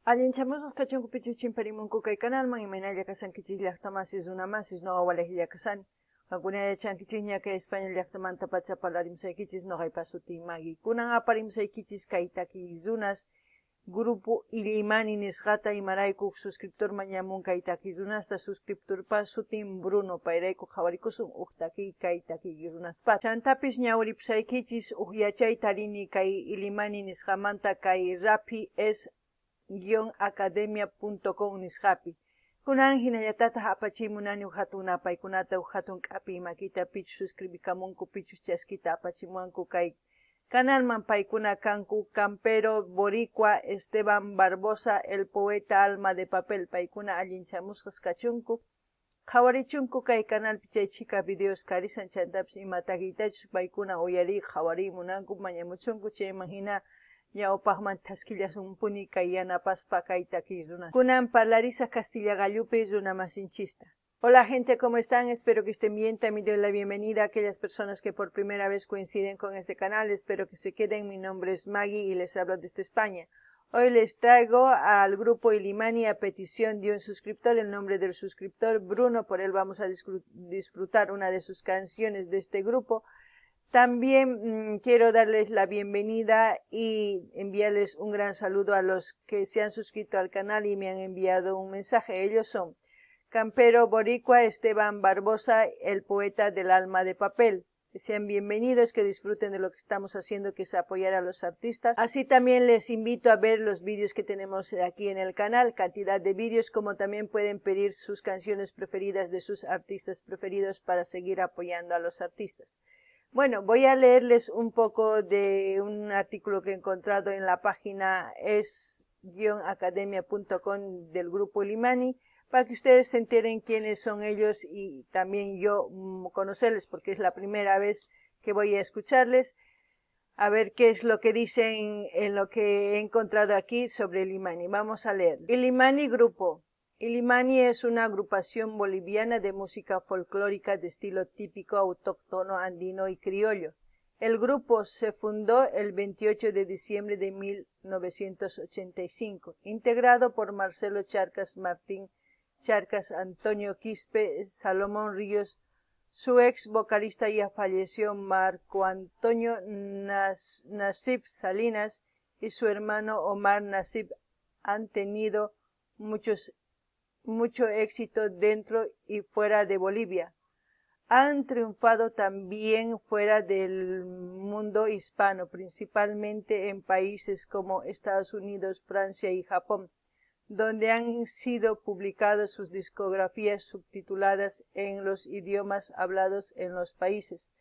Allinchamusqas kachunku pichus chimparimunku kay kanalman, imaynalla kashankichis llaqtamasis runamasis, noqa walejlla kashani. Qankuna yachankichikña kay España llaqtamanta pacha parlarimusaykichis, noqaypa sutiy Maggie. Kunan aparimusaykichis kay takiy runas Grupo Illimani nisqata, imarayku suscriptor mañamun kay takiy runasta, suscriptorpa sutin Bruno, payrayku qhawarikusun uj takiy kay takiy runaspata. Chantapis ñawripusaykichis uj yachay tarini kay Illimani nisqamanta kay raphi es academia.com nisqapi. Kunan hinallatataq apachiy munani uj hatun napaykunata, uj hatun k'apiy makita, pichus suscribikamunku, pichus chaskita apachimuwanku kay kanalman, paykuna kanku Campero Boricua, Esteban Barbosa, el poeta alma de papel, paykuna allinchamusqas kachunku. Qhawarichunku kay kanalpi chay chhika videos karisan, chantapis ima takiytachus paykuna uyariy qhawariy munanku mañamuchunku, chayman hina ñawpaqman thaskillasunpuni kay yanapaspa kay takiy runa. Kunan parlarisaq Castilla qallupi runamasinchista. Hola gente, ¿cómo están? Espero que estén bien. También doy la bienvenida a aquellas personas que por primera vez coinciden con este canal. Espero que se queden. Mi nombre es Maggie y les hablo desde España. Hoy les traigo al grupo Illimani a petición de un suscriptor, el nombre del suscriptor Bruno, por él vamos a disfrutar una de sus canciones de este grupo. También quiero darles la bienvenida y enviarles un gran saludo a los que se han suscrito al canal y me han enviado un mensaje. Ellos son Campero Boricua, Esteban Barbosa, el poeta del alma de papel. Que sean bienvenidos, que disfruten de lo que estamos haciendo, que es apoyar a los artistas. Así también les invito a ver los vídeos que tenemos aquí en el canal, cantidad de vídeos, como también pueden pedir sus canciones preferidas de sus artistas preferidos para seguir apoyando a los artistas. Bueno, voy a leerles un poco de un artículo que he encontrado en la página es-academia.com del grupo Illimani, para que ustedes se enteren quiénes son ellos y también yo conocerles, porque es la primera vez que voy a escucharles, a ver qué es lo que dicen en lo que he encontrado aquí sobre Illimani. Vamos a leer. Illimani Grupo. Illimani es una agrupación boliviana de música folclórica de estilo típico autóctono andino y criollo. El grupo se fundó el 28 de diciembre de 1985, integrado por Marcelo Charcas, Martín Charcas, Antonio Quispe, Salomón Ríos, su ex vocalista ya falleció Marco Antonio Nasif Salinas y su hermano Omar Nasif. Han tenido mucho éxito dentro y fuera de Bolivia. Han triunfado también fuera del mundo hispano, principalmente en países como Estados Unidos, Francia y Japón, donde han sido publicadas sus discografías subtituladas en los idiomas hablados en los países.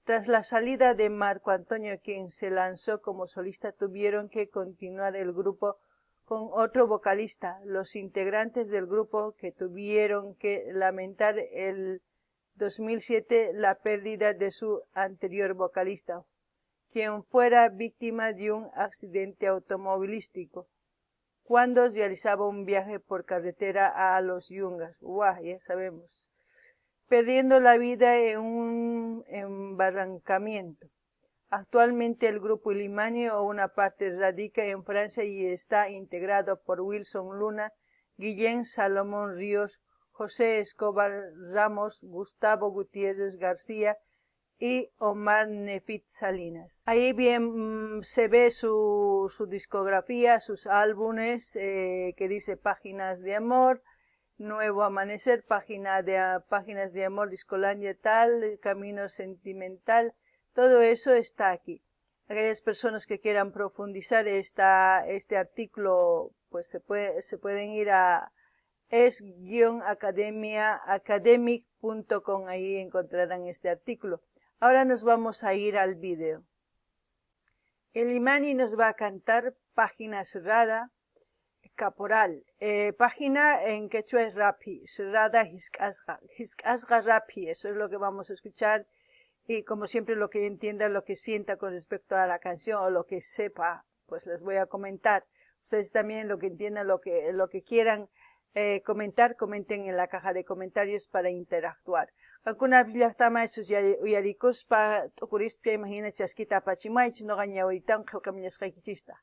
Tras la salida de Marco Antonio, quien se lanzó como solista, tuvieron que continuar el grupo con otro vocalista. Los integrantes del grupo, que tuvieron que lamentar el 2007 la pérdida de su anterior vocalista, quien fuera víctima de un accidente automovilístico cuando realizaba un viaje por carretera a los Yungas. ¡Guau! Ya sabemos. Perdiendo la vida en un embarrancamiento. Actualmente el grupo Illimani, o una parte, radica en Francia y está integrado por Wilson Luna, Guillén Salomón Ríos, José Escobar Ramos, Gustavo Gutiérrez García y Omar Nefit Salinas. Ahí bien se ve su discografía, sus álbumes, que dice Páginas de Amor, Nuevo Amanecer, Páginas de Amor, Discolandia tal, Camino Sentimental, todo eso está aquí. Aquellas personas que quieran profundizar este artículo, pues se pueden ir a es-academia academic.com, ahí encontrarán este artículo. Ahora nos vamos a ir al vídeo. Illimani nos va a cantar Página Cerrada, Caporal. Página en quechua es Raphi, cerrada Hisk'asqa, Hisk'asqa Raphi, eso es lo que vamos a escuchar. Y como siempre, lo que entienda, lo que sienta con respecto a la canción o lo que sepa, pues les voy a comentar. Ustedes también lo que entiendan, lo que quieran comentar, comenten en la caja de comentarios para interactuar. Qankuna llaqtama uyarikuspa t'ukurispa imahina chaskita apachimuwaychis, noqa ñawiritawan qillqamillasqaykichista.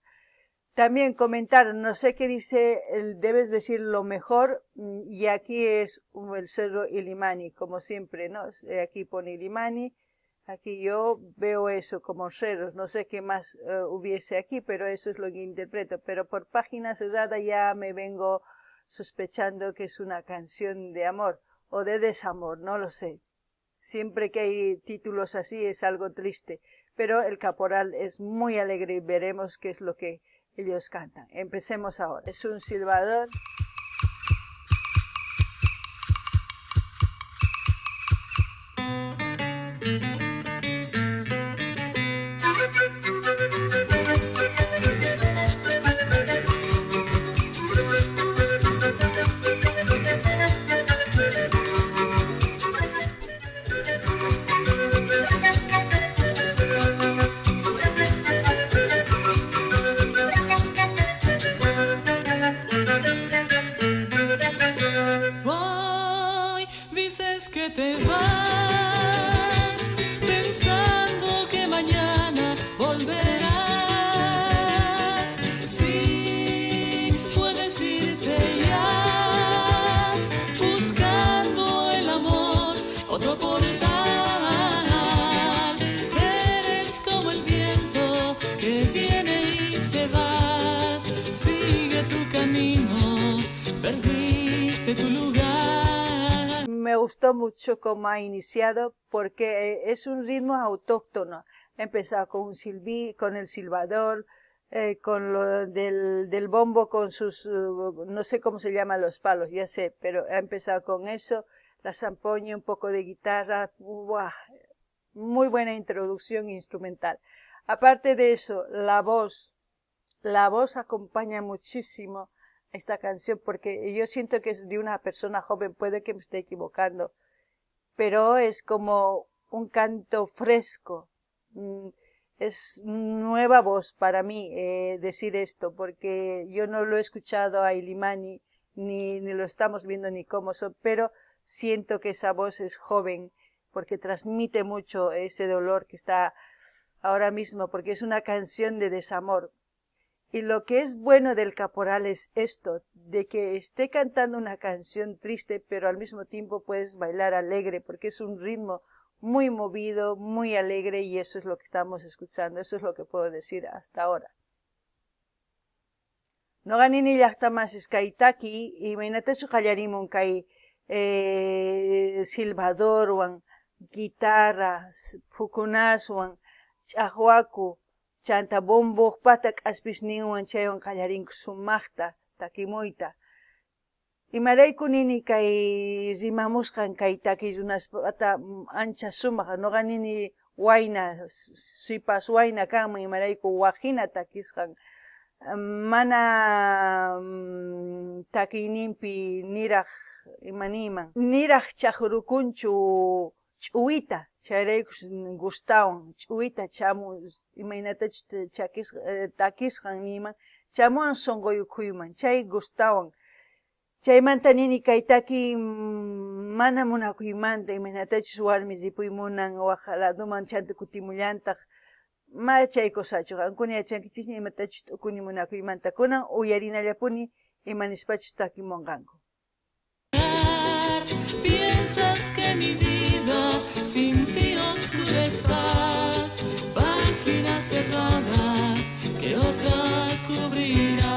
También comentar, no sé qué dice, debes decir lo mejor, y aquí es el cerro Illimani, como siempre, ¿no? Aquí pone Illimani, aquí yo veo eso como cerros, no sé qué más hubiese aquí, pero eso es lo que interpreto. Pero por página cerrada ya me vengo sospechando que es una canción de amor o de desamor, no lo sé. Siempre que hay títulos así es algo triste, pero el Caporal es muy alegre y veremos qué es lo que ellos cantan. Empecemos ahora. Es un silbador. Que te vas pensando que mañana volverás. Sí, puedes irte ya buscando el amor, otro portal. Eres como el viento que viene y se va. Sigue tu camino, perdiste tu lugar. Me gustó mucho cómo ha iniciado, porque es un ritmo autóctono. Ha empezado con un silbi, con el silbador, con lo del bombo, con sus, no sé cómo se llaman los palos, ya sé, pero ha empezado con eso, la zampoña, un poco de guitarra, ¡buah! Muy buena introducción instrumental. Aparte de eso, la voz acompaña muchísimo esta canción, porque yo siento que es de una persona joven, puede que me esté equivocando, pero es como un canto fresco, es nueva voz para mí decir esto, porque yo no lo he escuchado a Illimani, ni lo estamos viendo ni cómo son, pero siento que esa voz es joven, porque transmite mucho ese dolor que está ahora mismo, porque es una canción de desamor. Y lo que es bueno del Caporal es esto, de que esté cantando una canción triste, pero al mismo tiempo puedes bailar alegre, porque es un ritmo muy movido, muy alegre, y eso es lo que estamos escuchando, eso es lo que puedo decir hasta ahora. Noqa nini llaqtamasis kay taki, imaynatachu qallarimun kay silbadorwan, guitarra, phukunaswan, ch'aqwaku, chanta bomboqpata k'aspisninwan chaywan qallarinku sumaqta takimuyta. Imarayku nini kay rimamusqan kay taki runaspata ancha sumaq, noqa nini wayna, sipas wayna kanman, imarayku wajina takisqan, mana takiyninpi niraj imaniman, niraj chaqrukunchu ch'uwita, chayraykus gustawan, ch'uwita chamu, imaynatachus takisqan niman, chamuwan sunquyukhuyman, chay gustawan. Chaymanta nini kay taki mana munakuymanta, imaynatachus warmi ripuy munan waj ladoman chanta kutimullantaq, ma chay cosachu, qankuna yachankichisña imatachus t'ukuni munakuymanta, kunan uyarinallapuni imanispachus takimunqanku. Piensas que mi vida sin ti oscura está, página cerrada que otra cubrirá.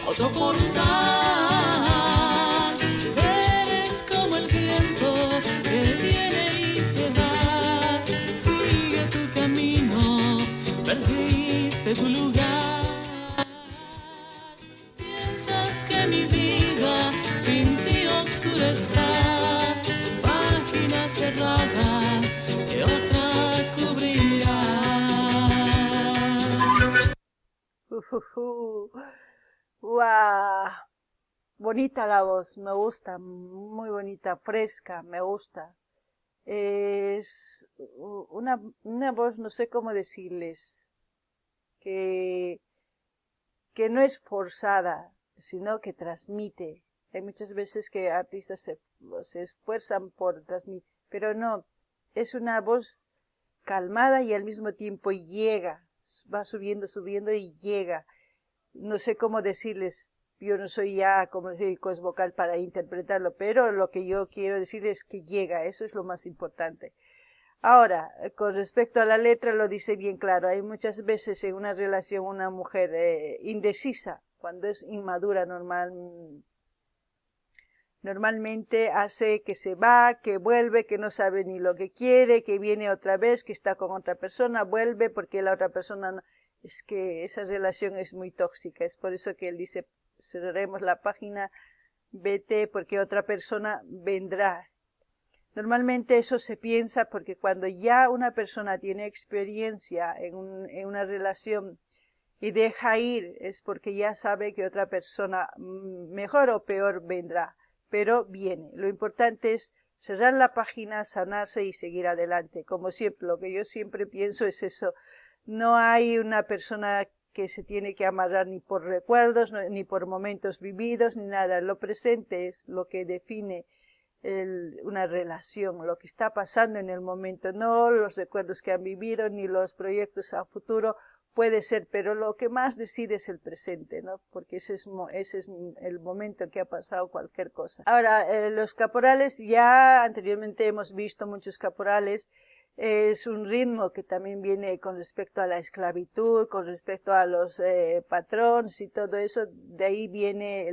Otro portal, eres como el viento Cerrada que otra cubrirá. ¡Guau! Bonita la voz, me gusta, muy bonita, fresca, me gusta. Es una voz, no sé cómo decirles, que no es forzada, sino que transmite. Hay muchas veces que artistas se esfuerzan por transmitir, pero no, es una voz calmada y al mismo tiempo llega, va subiendo, subiendo y llega. No sé cómo decirles, yo no soy ya, como decir, coach vocal para interpretarlo, pero lo que yo quiero decir es que llega, eso es lo más importante. Ahora, con respecto a la letra, lo dice bien claro. Hay muchas veces en una relación una mujer indecisa, cuando es inmadura normalmente hace que se va, que vuelve, que no sabe ni lo que quiere, que viene otra vez, que está con otra persona, vuelve porque la otra persona no. Es que esa relación es muy tóxica, es por eso que él dice, cerraremos la página, vete porque otra persona vendrá. Normalmente eso se piensa porque cuando ya una persona tiene experiencia en una relación y deja ir, es porque ya sabe que otra persona, mejor o peor, vendrá, pero viene. Lo importante es cerrar la página, sanarse y seguir adelante. Como siempre, lo que yo siempre pienso es eso. No hay una persona que se tiene que amarrar ni por recuerdos, ni por momentos vividos, ni nada. Lo presente es lo que define una relación, lo que está pasando en el momento, no los recuerdos que han vivido, ni los proyectos a futuro, puede ser, pero lo que más decide es el presente, ¿no? Porque ese es el momento en que ha pasado cualquier cosa. Ahora, los caporales, ya anteriormente hemos visto muchos caporales, es un ritmo que también viene con respecto a la esclavitud, con respecto a los patrones y todo eso, de ahí viene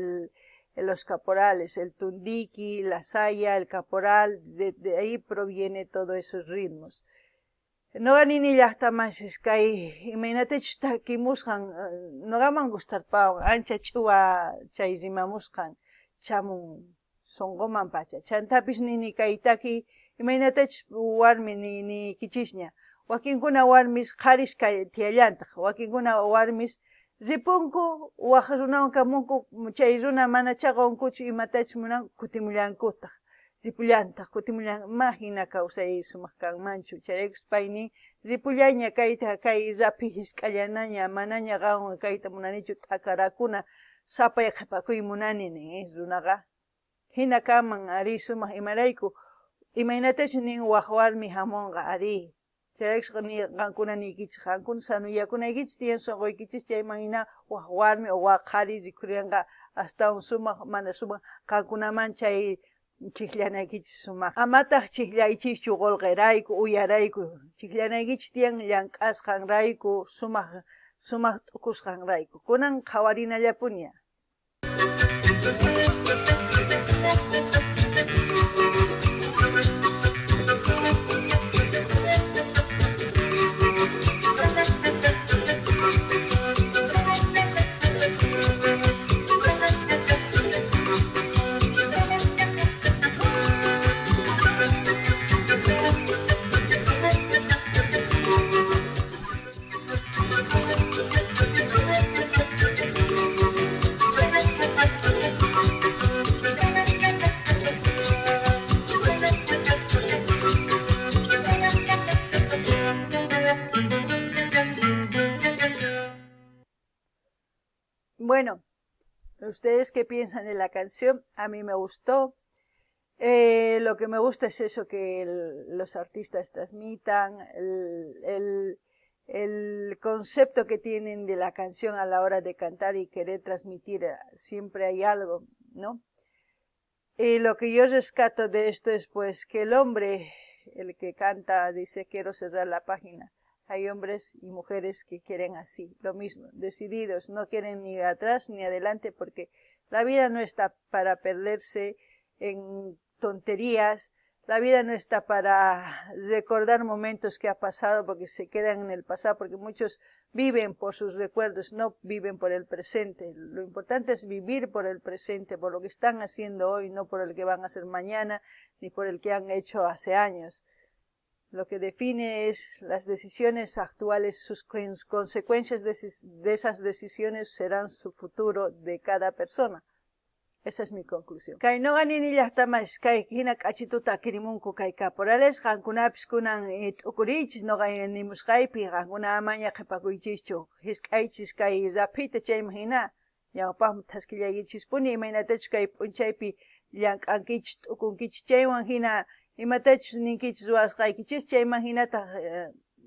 los caporales, el tundiki, la saya, el caporal, de ahí proviene todos esos ritmos. Noqa nini llaqta masis kay imaynatachus takimusqan, noqaman gustarpawan, ancha ch'uwa chay rimamusqan chamun sonqoman pacha. Chantapis nini kay taki imaynatachus warmi niykichisña, wakinkuna warmis qharis kay tiyallantaq, wakinkuna warmis ripunku, waj runawan kamunku, chay runa mana chaqonkuchu imatachus munan, kutimullankutaq, ripullantaq, kutimullan, ma hina kawsay sumaq kanmanchu. Chayraykus paynin ripullaña kayta, kay rapi hisk'allanaña, manaña qanwan kayta munanichu, t'akarakuna sapay qhipakuy munani nin runaqa. Hina kanman ari sumaq imarayku, imaynatachu nin waj warmi hamunqa ari. Chayraykus ni qankuna niykichis, qankuna sanuyakunaykichis tiyan sunquykichis, chayman hina waj warmi o waj qhari rikhurinqa astawan sumaq, mana sumaq qankunaman chay chijllanaykichis sumaq. Amataq chijllaychischu qolqerayku, uyarayku, chijllanaykichis tiyan llank'asqanrayku, sumaq t'ukusqanrayku. Kunan qhawarinallapuña. Bueno, ¿ustedes qué piensan de la canción? A mí me gustó. Lo que me gusta es eso, que los artistas transmitan, el concepto que tienen de la canción a la hora de cantar y querer transmitir, siempre hay algo, ¿no? Y lo que yo rescato de esto es que el hombre, el que canta, dice quiero cerrar la página. Hay hombres y mujeres que quieren así, lo mismo, decididos, no quieren ni atrás ni adelante, porque la vida no está para perderse en tonterías, La vida no está para recordar momentos que ha pasado porque se quedan en el pasado, porque muchos viven por sus recuerdos, no viven por el presente. Lo importante es vivir por el presente, por lo que están haciendo hoy, no por el que van a hacer mañana, ni por el que han hecho hace años. Lo que define es las decisiones actuales, sus consecuencias de esas decisiones serán su futuro de cada persona. Esa es mi conclusión. Kay noqa nini llaqtamas kay hina k'achituta akirimunku kay caporales, qankunapis kunan t'ukuriychis noqa nimusqaypi, qankuna amaña qhipakuychischu, hisk'aychis kay raphita chayman hina ñawpaqman thaskillaykichispuni imaynatachus kay p'unchaypi llank'ankichis t'ukunkichis chaywan hina imatachus ninkichis ruwasqaykichis chayman hinataq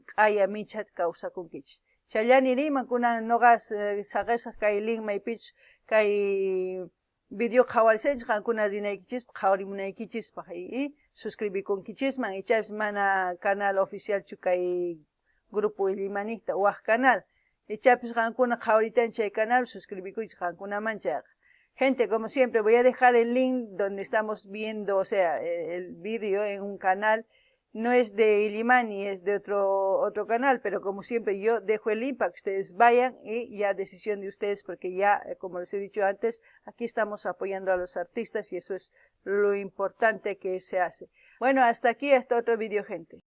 q'aya michata kawsakunkichis. Chayllani riman kunan noqa saqesaq kay link maypichus kay video qhawarisaychis qankuna rinaykichispaq qhawarimunaykichispaq y suscribikunkichisman ichapis mana canal oficialchu kay grupo Illimanijta waj canal ichapis qankuna qhawaritan chay canal suscribikuychis qankunaman chayqa. Gente, como siempre, voy a dejar el link donde estamos viendo, o sea, el vídeo en un canal. No es de Illimani, es de otro canal, pero como siempre yo dejo el link para que ustedes vayan y ya decisión de ustedes, porque ya, como les he dicho antes, aquí estamos apoyando a los artistas y eso es lo importante que se hace. Bueno, hasta aquí, hasta otro vídeo, gente.